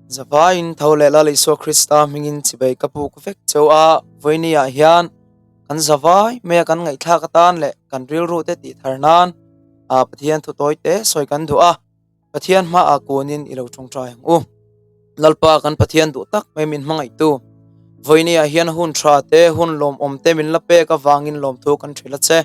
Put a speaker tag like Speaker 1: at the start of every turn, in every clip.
Speaker 1: Zavaiin tho leh Lal Isua Krista hmingin chibei ka puk vek cheu a, vawinia hian kan zavai mai a kan ngaihthlak atan leh kan rilru te tih thar nan ah Pathian thu tawi te sawi kan duh a, Pathian hmaah kunin i lo tawngtai ang u. Lalpa kan Pathian duh tak mai min hmangaihtu, vawinia hian hun tha te hun lawmawm te min la pek avangin lawmthu kan hrilh a che.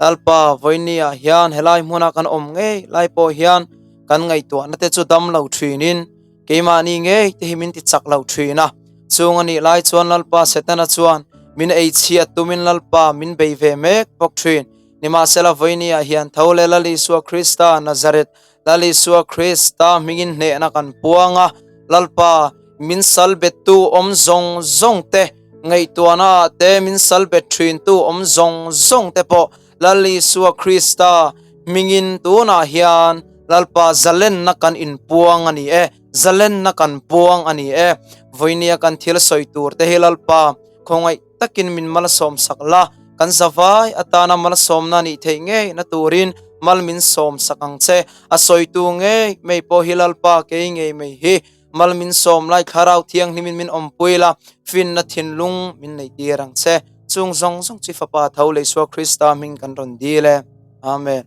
Speaker 1: Lalpa, vawinia hian helai hmuna kan awm ngei lai pawh hian kan ngaihtuahna te chu dam lo thinin keimahni ngei te hi min ti chak lo thin a. Chung a nih lai chuan Lalpa Setana chuan min ei chhiat tumin Lalpa min bei ve mek bawk thin. Nimahsela vawinia hian tho leh Lal Isua Krista Nazareth Lal Isua Krista hmingin hnehna kan puang a, Lalpa, min sal bettu awm zawng zawng te, ngaihtuahna ah te min sal bet thintu awm zawng zawng te pawh Lal Isua Krista hmingin tunah hian Lalpa zalenna kan inpuang a ni e, zalenna kan puang a ni e. Vawinia kan thil sawi tur te hi Lalpa khawngaih takin min malsawm sak la, kan zavai atana malsawmna nih theih ngei na turin mal min sawm sak ang che. A sawitu ngei mai pawh hi Lalpa kei ngei mai hi mal min sawm lai Thlarau Thianghlimin min awmpui la, finna thinlung min nei tir ang che. Chung zawng zawng chi Fapa tho leh Isua Krista hming kan rawn dil e. Amen.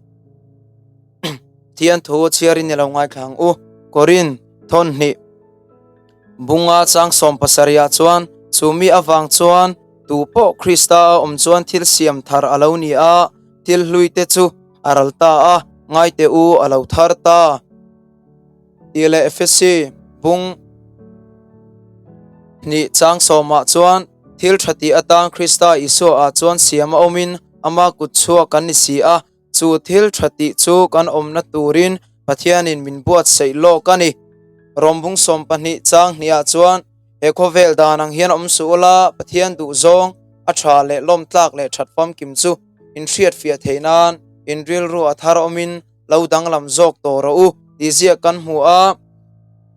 Speaker 1: Thian thu chhiarin i lo ngaithla ang u. Korin thawn hnih. Bunga chang 70 ah chuan chu mi avang chuan tu pawh Krista a awm chuan thil siam thar a lo ni a, thil hlui te chu a ral ta a, ngaite u a lo thar ta. Tih leh Efesi bung hnih chang sawmah chuan thil tha tih atan Krista Isua ah chuan siam a awmin ama kut chhuak kan ni si a, Chu thil tha tih chu kan awmna turin Pathianin min buatsaih lawk a ni. Rawmbung 12 chang hniah chuan he khawvel dan ang hian awm suh ula, Pathian duhzawng a tha leh lawmtlak leh that famkim chu in hriatfiah theih nan in rilru a thar awmin lo danglam zawk tawh rawh u tih ziak kan hmu a.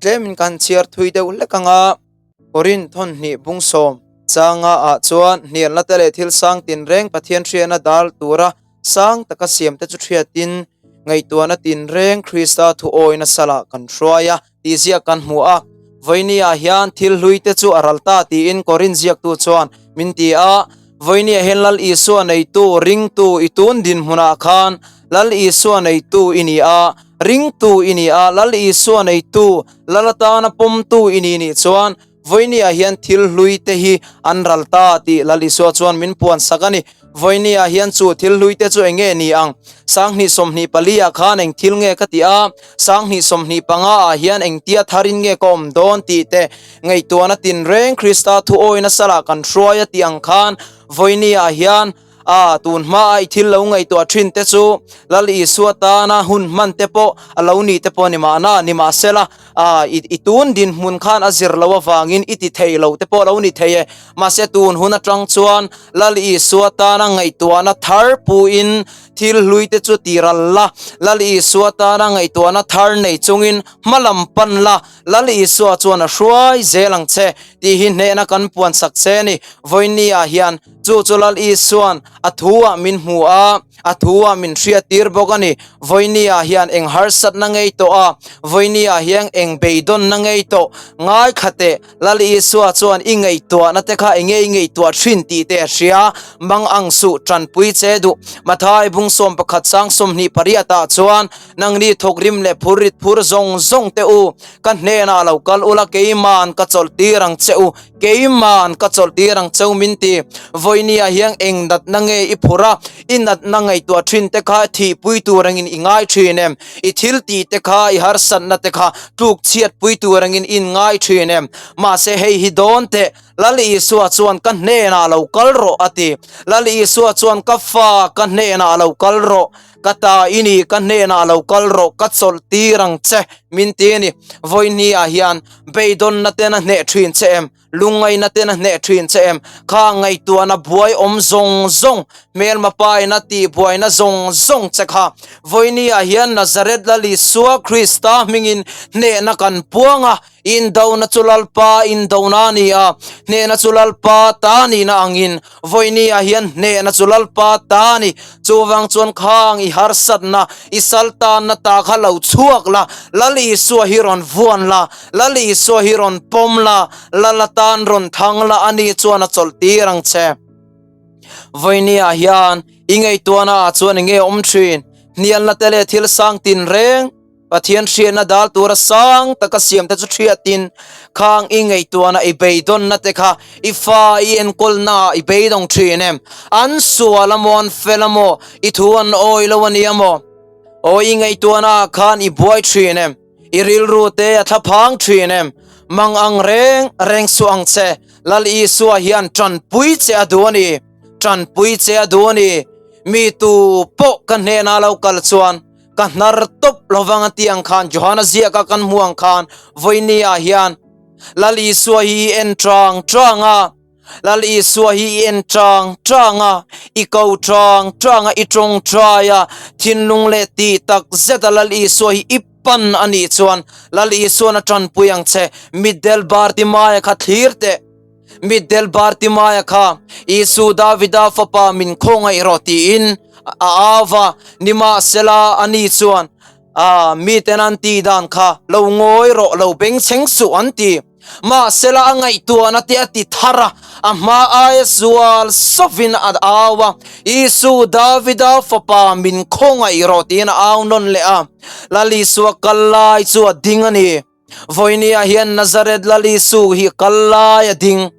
Speaker 1: Tlemin kan chhiar thui deuh hlek ang a. Korin thawn hnih bung sawm changa ah chuan hnialna te leh thil sang tinreng Pathian hriatna dal tura Sang taka siamte chu hriatin ngaihtuahna tinreng Krista thu awina salah kan hruai a tih ziak kan hmu a. Vawinia hian thil hluite chu a ral ta tiin Korin ziaktu chuan min ti a. Vawinia hian Lal Isua neitu ringtu i tun dinhmunah khan Lal Isua neitu i ni a, ringtu i ni a, Lal Isua neitu, Lal atana pawmtu i ni nih chuan Vawinia hian thil hlui te hi an ral ta tih Lal Isua chuan min puan sak a ni. Vawinia hian chu thil hlui te chu eng nge ni ang? 2024 ah khan eng thil nge ka tih a, 2025 ah hian engtia tharin nge ka awm dawn tih te ngaihtuahna tinreng Krista thu awina salah kan hruai a tih ang khan Vawinia hian A, tun hma a i thil lo ngaihtuah thin te chu Lal Isua tana hun hman te pawh a lo ni te pawh ni mahna, nimahsela, a, i, i tun dinhmun khan a zir lo avangin i ti thei lo te pawh a lo ni thei e. Mahse tun hun atang chuan Lal Isua tana ngaihtuahna thar puin thil hlui te chu ti ral la, Lal Isua tana ngaihtuahna thar nei chungin hma lam pan la, Lal Isua chuan a hruai zel ang che tih hi hnehna kan puan sak che a ni. Vawinia hian chu chu Lal Isuan a thu ah min hmu a, a thu ah min hriat tir bawk a ni. Vawinia hian eng harsatna ngei tawh a, vawinia hian eng beidawnna ngei tawh ngaithla teh. Lal Isua chuan i ngaihtuahna te kha enge i ngaihtuah thin tih te a hria. Mang ang suh tanpui che duh. Mathai bung 11 sang 28 ah chuan Nangni thawkrim leh phurrit phur zawng zawng te u, ka hnenah lo kal ula keiman ka chawlh tir ang che u, keiman ka chawlh tir ang che u min ti. Vawinia hian eng natna nge i phur a, i natna ngaihtuah thin te kha thihpui tur angin i ngai thin em? I thil tih te kha, i harsatna te kha tluk chhiatpui tur angin i inngai thin em? Mahse hei hi dawn teh, Lal Isua chuan ka hnenah lo kal rawh a ti. Lal Isua chuan ka fa ka hnenah lo kal rawh. Ka ta i ni, ka hnenah lo kal rawh, ka chawlh tir ang che, min ti a ni. Vawihniah hian beidawnna ten a hneh thin che em? Lungngaihna ten a hneh thin che em? Kha ngaihtuahna buai awm zawng zawng, hmelma paina tihbuaina zawng zawng che kha. Vawihniah hian Nazareth Lal Isua Krista hmingin hnehna kan puang a. Indona chu Lalpa indona a ni a, hnehna chu Lalpa ta nihna angin vawinia hian hnehna chu Lalpa ta a ni. Chuvang chuan khang i harsatna, i saltanna ta kha lo chhuak la, Lal Isua hi rawn vuan la, Lal Isua hi rawn pawm la, Lal atan rawn thang la a ni chuan a chawlh tir ang che. Vawinia hian i ngaihtuahna ah chuan enge awm thin? Hnialna te leh thil sang tinreng. Pathian hriatna dal tura sang taka siamte chu hriatin khang i ngaihtuahna i beidawnna te kha i fa i enkawlna ah i beidawng thin em? An sual a maw an fel a maw? I thu an awi lo a nia maw? Aw i ngaihtuahna ah khan i buai thin em? I rilru te a thlaphang thin em? Mang ang reng reng suh ang che, Lal Isua hian tanpui che a duh a ni, tanpui che a duh a ni. Mi tu pawh ka hnenah lo kal chuan Ka hnar tawp lovang a tih ang khan Johana ziaka kan hmu ang khan vawiini ah hian Lal Isua hi i en tang tang a, Lal Isua hi i en tang tang a, i ko tang tang a, i tawngtai a, thinlung leh tih tak zet a Lal Isua hi i pan a nih chuan Lal Isuan a tanpui ang che, Mitdel Bartimaia kha thlir teh. Mitdel Bartimaia kha Isu Davida fapa min khawngaih rawh tiin a au va, nimahsela ani chuan a miten an tih dan kha lo ngawi rawh, lo bengchheng suh an ti. Mahsela a ngaihtuahna te a ti thar a, a hma aia zual sawvin a au a, Isu Davida fapa min khawngaih rawh tiin a au nawn leh a, Lal Isua kal lai chu a ding a ni. Vawinia hian Nazareth Lal Isu hi a kal lai a ding.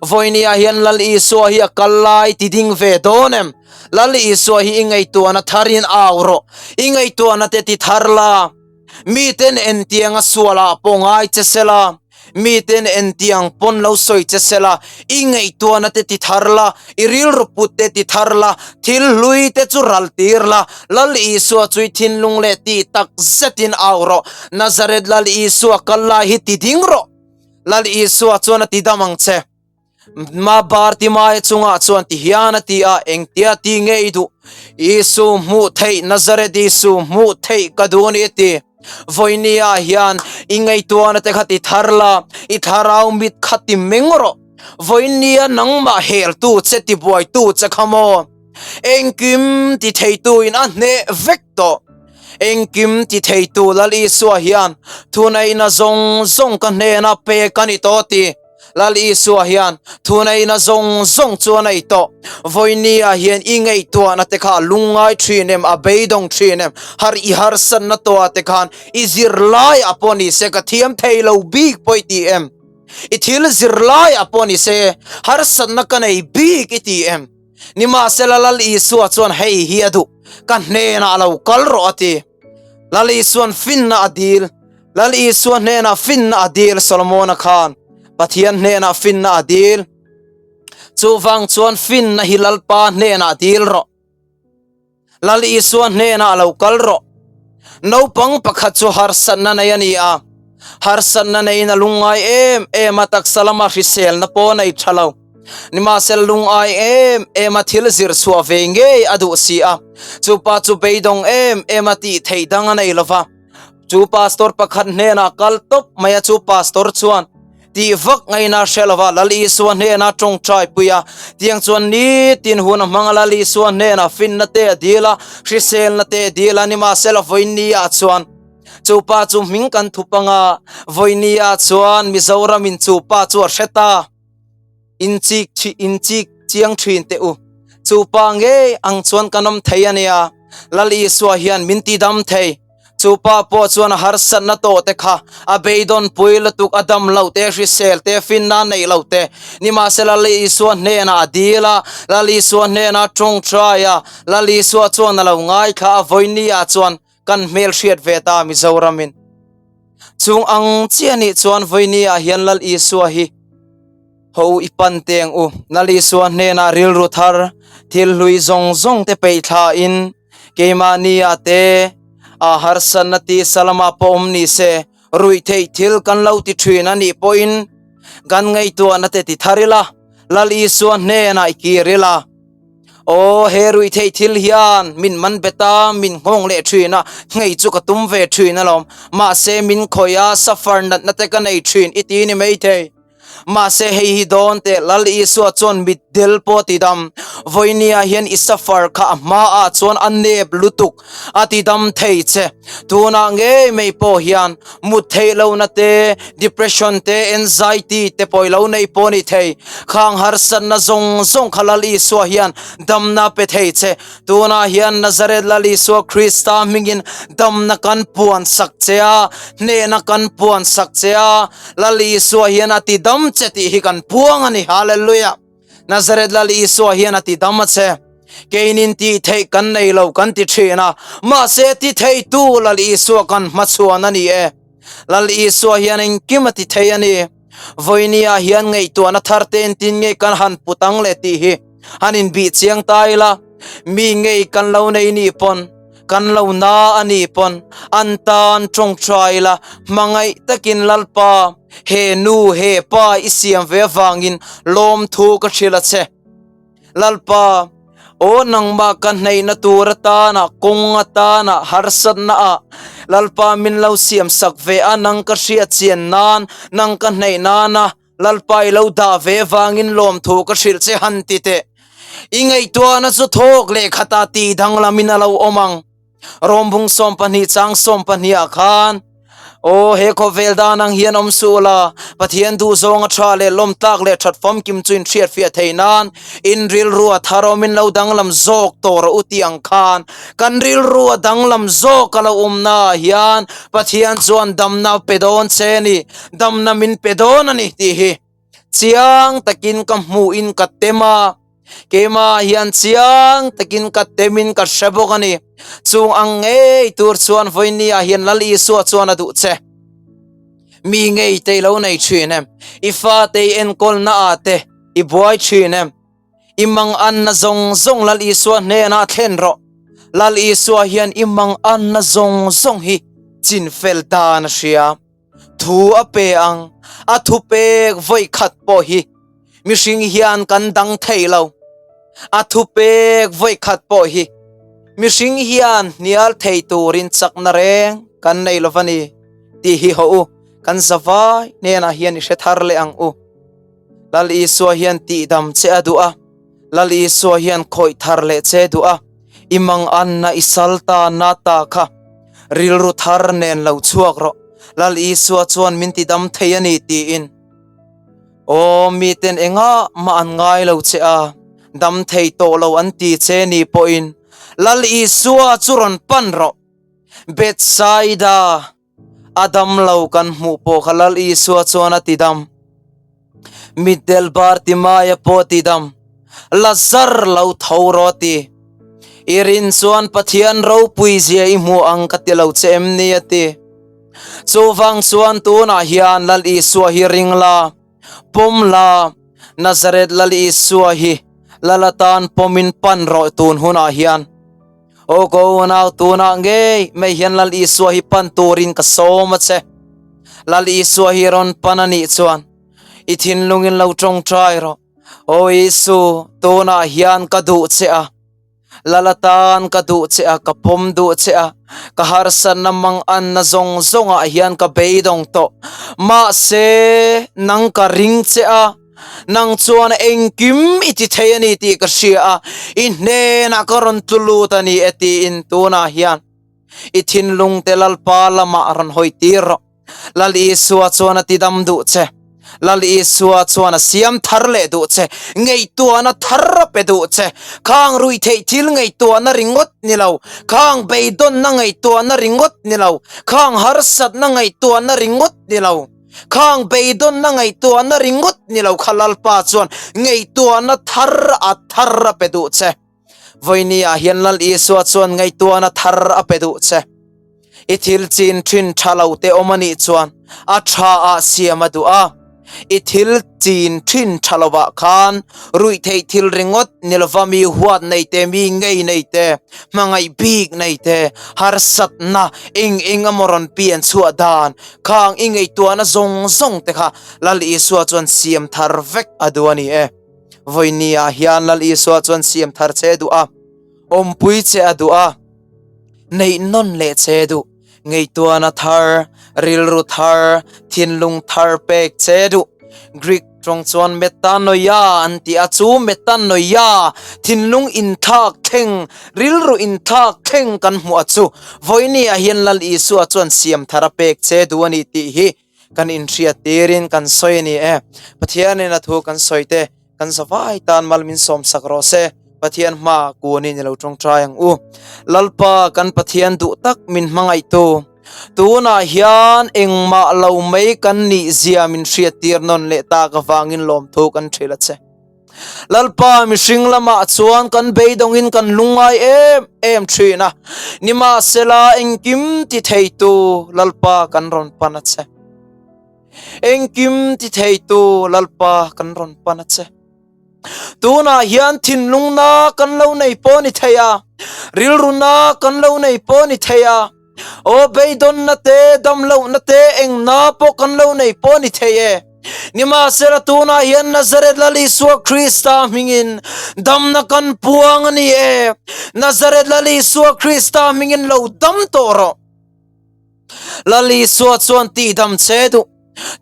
Speaker 1: Vawinia hian Lal Isua hi a kal lai ti ding ve dawn em? Lal Isua hi i ngaihtuahna tharin au rawh. I ngaihtuahna te ti thar la. Miten entiang a sualah pawh ngai che sela, miten entiang pawn lo sawi che sela, i ngaihtuahna te ti thar la, i rilru put te ti thar la, thil hlui te chu ral tir la, Lal Isua chu i thinlung leh tih tak zetin au rawh, Nazareth Lal Isua kal lai hi ti ding rawh, Lal Isua chuan a ti dam ang che. Ma Bartimaia chungah chuan ti hian a ti a, Engtia ti nge i duh? Isu hmuh theih, Nazareth Isu hmuh theih ka duh a ni a ti. Vawinia hian i ngaihtuahna te kha ti thar la, i thlarau mit kha ti meng rawh. Vawinia nangmah heltu che tibuaitu che kha maw? Engkim ti theituin a hneh vek tawh. Engkim ti theitu Lal Isua hian thuneihna zawng zawng ka hnena pek a ni tawh ti. Lal Isua hian thuneihna zawng zawng chu a nei tawh. Vawinia hian i ngaihtuahna te kha a lungngai thin em, a beidawng thin em, har i harsatna tawhah te khan i zirlai ah pawh ni se ka thiam thei lo bik pawh i ti em? I thil zirlai ah pawh ni se harsatna ka nei bik i ti em? Nimahsela Lal Isua chuan hei hi a duh, ka hnenah lo kal rawh a ti. Lal Isua'n finna a dil. Lal Isua hnenah finna a dil Solomona khan Pathian hnenah finna a dil. Chuvang chuan finna hi Lalpa hnenah dil rawh. Lal Isua hnenah lo kal rawh. Naupang pakhat chu harsatna nei a ni a. Harsatna neiin a lungngai em em a, taksa lama hriselna pawh a nei tha lo. Nimahsela lungngai em em a thil zir chhuah ve ngei a duh si a. Chu pa chu beidawng em em a tih theih dang a nei lo va. Chu pastor pakhat hnenah kal tawp mai a, chu pastor chuan tih vak ngaihna hre lova Lal Isua hnena tawngtai pui a, tiang chuan nitin hun a hmang a, Lal Isua hnena finna te a dil a, hriselna te a dil a, nimahsela vawinia ah chuan chu pa chu hming kan thup anga, vawinia ah chuan Mizoramin chu pa chu a hre ta. Inchik inchik chiang thin teh u. Chu pa ngei ang chuan kan awm thei a nia, Lal Isua hian min ti dam thei. Chu pa pawh chuan a harsatna tawh te kha a beidawn pui lutuk, a dam loh te, hrisel te, finna neih loh te. Nimahsela Lal Isua hnenah a dil a, Lal Isua hnenah a tawngtai a, Lal Isua chuan a lo ngaithla a, vawinia chuan kan hmel hriat ve ta Mizoramin. Chung ang chiah nih chuan vawinia hian Lal Isua hi ho i pan teng u. Lal Isua hnenah rilru thar, thil hlui zawng zawng te peih thlain, Keimahnia te a harsatna tisa lamah pawh awm ni se, ruih theih thil kan lo ti thin a nih pawhin kan ngaihtuahna te ti thar ila, Lal Isua hnenah i kir ila. Aw, he ruihtheih thil hian min man bet a, min nghawng leh thin a, nghei chu ka tum ve thin alawm. Mahse, min khawih a, suffer natna te ka nei thin i ti ni maithei. Mahse, hei hi dawn teh Lal Isua chuan mitdel pawh a tidam. Vawinia hian i suffer kha a hmaah chuan a nep lutuk a tidam thei che. Tunah ngei mai pawh hian mut theih lohna te, depression te, anxiety te pawh i lo nei pawh a ni thei. Khang harsatna zawng zawng kha Lal Isua hian damna pe thei che. Tunah hian Nazareth Lal Isua Krista hmingin damna kan puan sak che a, hnehna kan puan sak che a, Lal Isua hian a ti dam che tih hi kan puang a ni. Hallelujah! Nazareth Lal Isua hian a ti dam a che. Keinin tih theih kan nei lo kan ti thin a, mahse ti theitu Lal Isua kan hmachhuan a ni e. Lal Isua hian engkim a ti thei a ni. Vawinia hian ngaihtuahna thar te entin nge kan han put ang le tih hi han inbih chiang ta ila, mi ngei kan lo nei nih pawn, kan lo na a nih pawn an tan tawngtai ila, hmangaih takin Lalpa, he nu, he pa i siam ve avangin lawmthu ka hrilh a che. Lalpa, aw nangmah ka hneihna tur atana, kawng atana, harsatna ah Lalpa min lo siam sak ve a, nang ka hriat chian nan, nang ka hneih nana Lalpa i lo dah ve vangin lawmthu ka hrilh che han ti teh. I ngaihtuahna chu thawk leh khatah tih danglamin a lo awm ang. Rawmbung 12 chang 12 ah khan, Aw, he khawvel dan ang hian awm suh la, Pathian duhzawng a tha leh lawmtlak leh that famkim chu in hriatfiah theih nan, in rilru a thar awmin lo danglam zawk tawh rawh u tih ang khan, kan rilru a danglam zawk a lo awmna ah hian Pathian chuan damna pe dawn che a ni, damna min pe dawn a ni tih hi chiang takin ka hmuhin ka tem a. Keimah hian chiang takin ka temin ka hre bawk a ni. Chung ang ngei tur chuan vawinia hian Lal Isua chuan a duh che. Mi ngei te i lo nei thin em? I fate i enkawlna ah te i buai thin em? I manganna zawng zawng Lal Isua hnenah thlen rawh. Lal Isua hian i manganna zawng zawng hi chinfel dan a hria. Thu a pe ang, a thupek vawi khat pawh hi mihring hian kan dang thei lo. A thupek vawi khat pawh hi mihring hian hnial thei turin chakna reng kan nei lo va ni tih hi hawh u, kan zavai hnenah hian i hre thar leh ang u. Lal Isua hian tihdam che a duh a, Lal Isua hian khawih thar leh che duh a, i manganna i sal ta na ta kha rilru thar nen lo chhuak rawh, Lal Isua chuan min ti dam thei a ni tiin. Aw, miten engah mah an ngai lo che a, dam thei tawh lo an ti che ni pawhin Lal Isua chu rawn pan rawh. Bethsaida. A dam lo kan hmuh pawh kha Lal Isua chuan a ti dam. Mitdel Bartimaia pawh a ti dam. Lazar lo tho rawh a ti. I rin chuan Pathian ropui zia i hmu ang ka ti lo che em ni a ti. Chuvang chuan tunah hian Lal Isua hi ring la, pawm la, Nazareth Lal Isua hi Lal atan pawmin pan rawh tun hunah hian. Aw ka unau tunah ngei mai hian Lal Isua hi pan turin ka sawm a che. Lal Isua hi rawn pan a nih chuan i thinlungin lo tawngtai rawh. Aw Isu, tunah hian ka duh che a, Lal atan ka duh che a, ka pawm duh che a, ka harsatna manganna zawng zawngah hian ka beidawng tawh. Mahse, nang ka ring che a. Nang chuan engkim i ti thei a ni tih ka hria a, i hnenah ka rawn tlu lut a ni e tiin tunah hian i thinlungte Lalpa lamah rawn hawi tir rawh. Lal Isua chuan a tidam duh che. Lal Isua chuan a siam thar leh duh che. Ngaihtuahna thar a pe duh che. Khang ruihtheih thil ngaihtuahna ringawt ni lo, khang beidawnna ngaihtuahna ringawt ni lo, khang harsatna ngaihtuahna ringawt ni lo. Khang beidawnna ngaihtuahna ringawt ni lo kha Lalpa chuan ngaihtuahna thar a thar a pe duh che. Vawinia hian Lal Isua chuan ngaihtuahna thar a pe duh che. I thil chin thin tha lo te awm a nih chuan a tha ah siam a duh a. I thil chin thin tha lo ah khan ruihtheih thil ringawt ni lova mi huat nei te, mi ngei nei te, hmangaih bik nei te, harsatna eng eng emaw rawn pian chhuah dan Khang i ngaihtuahna zawng zawng te kha Lal Isua chuan siam thar vek a duh a ni e. Vawinia ah hian Lal Isua chuan siam thar che duh a, awmpui che a duh a, neih nawn leh che duh, ngaihtuahna thar, rilru thar, thinlung thar pek che duh. Greek tawng chuan metanoia an ti a, chu metanoia, thinlung inthlak thleng, rilru inthlak thleng kan hmuh a chu vawinia hian Lal Isua chuan siam thar a pek che duh a ni tih hi kan inhriat tirin kan sawi a ni e. Pathianin a thu kan sawi te kan zavai tan mal min sawm sak rawh se. Pathian hma kunin i lo tawngtai ang u. Lalpa kan Pathian duh tak min hmangaihtu, tunah hian engmah lo mai kan nih zia min hriat tir nawn leh tak avangin lawmthu kan hrilh a che. Lalpa mihring lamah chuan kan beidawngin kan lungngai em em thin a, nimahsela engkim ti theitu Lalpa kan rawn pan a che. Engkim ti theitu Lalpa kan rawn pan a che. Tunah hian thinlungna kan lo nei pawh ni thei a, rilruna kan lo nei pawh ni thei a, Aw beidawnna te, damlohna te, engna pawh kan lo nei pawh ni thei e. Nimahsela tunah hian Nazareth Lal Isua Krista hmingin damna kan puang a ni e. Nazareth Lal Isua Krista hmingin lo dam tawh rawh. Lal Isua chuan tihdam che duh.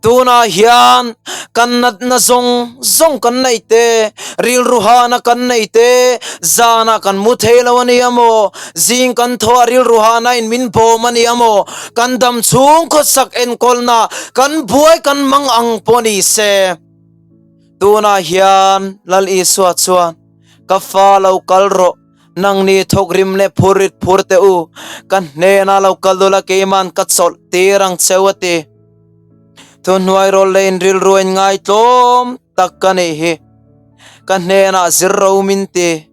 Speaker 1: Tunah hian kan natna zawng zawng kan nei te, rilru hana kan nei te, zanah kan mu thei lo a nia maw, zing kan thaw a rilru hana in min bawm a nia maw, kan dam chhung khawsak enkawlna kan buai kan mang ang pawh ni se. Tunah hian Lal Isua chuan, Ka fa lo kal rawh, nangni thawkrim leh phurrit phur teh u, ka hnenah lo kal dul a keiman ka chawlh tir ang cheu a ti. Thuhnuai rawl leh inrilru a inngaitlawm tak ka nih hi. Ka hnenah zir ro min ti.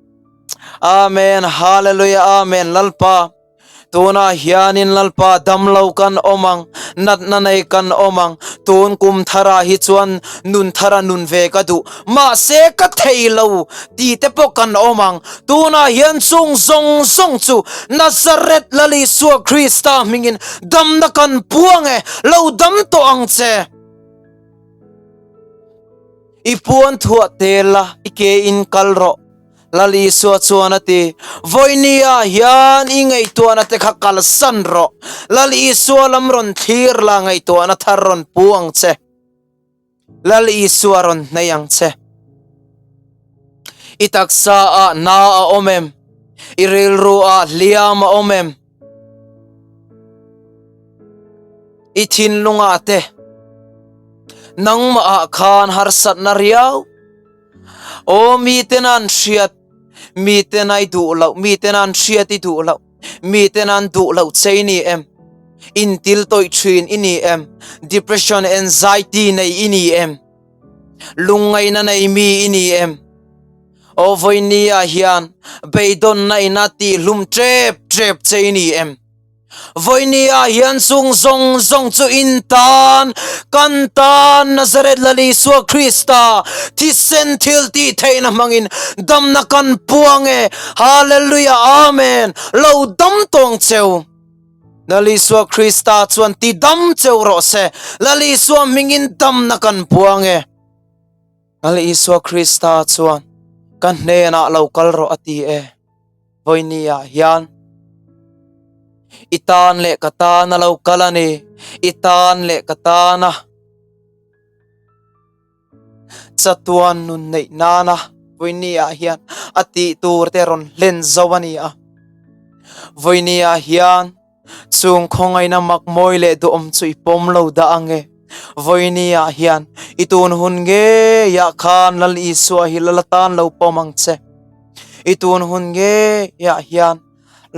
Speaker 1: Amen, Hallelujah, Amen, Lalpa. Tunah hianin Lalpa damlo kan awm ang, natna nei kan awm ang. Tun kum tharah hi chuan nun thara nun ve ka duh, mahse ka thei lo tih te pawh kan awm ang. Tunah hian chung zawng zawng chu Nazareth Lal Isua Krista hmingin damna kan puang e, lo dam tawh ang che. I puan thuah tel la, i ke in kal rawh. Lal Isua chuan a ti, Vawinia hian i ngaihtuahna te kha kalsan rawh. Lal Isua lam rawn thlir la, ngaihtuahna thar rawn pu ang che. Lal Isua rawn hnei ang che. I taksa ah na a awm em? I rilru ah hliam a awm em? I thinlungah te nangmah ah khan harsatna riau Aw miten an hriat, miten ai duh loh, miten an hriat i duh loh, miten an duh loh che i ni em? Intil tawih thin i ni em? Depression, anxiety nei i ni em? Lungngaihna nei mi i ni em? Aw vawinia hian beidawnna ina tihhlum tep tep che i ni em? Vawinia hian chung zawng zawng chu in tan, kan tan Nazareth Lal Isua Krista thisen thil tih theihna hmangin damna kan puang e. Hallelujah Amen. Lo dam tawng cheu. Lal Isua Krista chuan ti dam cheu rawh se. Lal Isua hmingin damna kan puang e. Lal Isua Krista chuan ka hnenah lo kal rawh a ti e. Vawinia hian i tan leh ka tan a lo kal a ni, i tan leh ka tana chatuan nun neih nana vawinia hian a tih tur te rawn hlen zo a ni a. Vawinia hian Chung khawngaihna mak mawi leh duhawm chu i pawm lo dah ang e. Vawinia hian i tun hun ngeiah khan Lal Isua hi lal atan lo pawm ang che. I tun hun ngeiah hian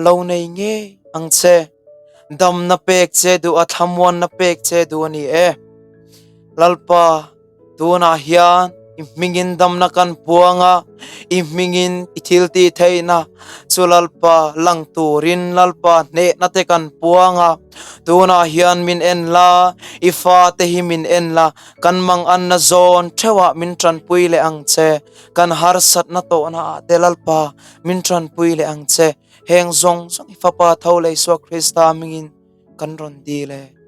Speaker 1: lo nei ngei ang che. Damna pek che duh a, thlamuanna pek che duh a ni e. Lalpa. Tunah hian i hmingin damna kan puang a, i hmingin i thil tih theihna chu Lalpa lang turin Lalpa hnehna te kan puang a. Tunah hian min en la, i fate hi min en la, kan manganna zawn theuhah min tanpui leh ang che, kan harsatna tawhnaah te Lalpa min tanpui leh ang che. Heng zawng zawng i Fapa tho leh Isua Krista hmingin kan rawn dil e.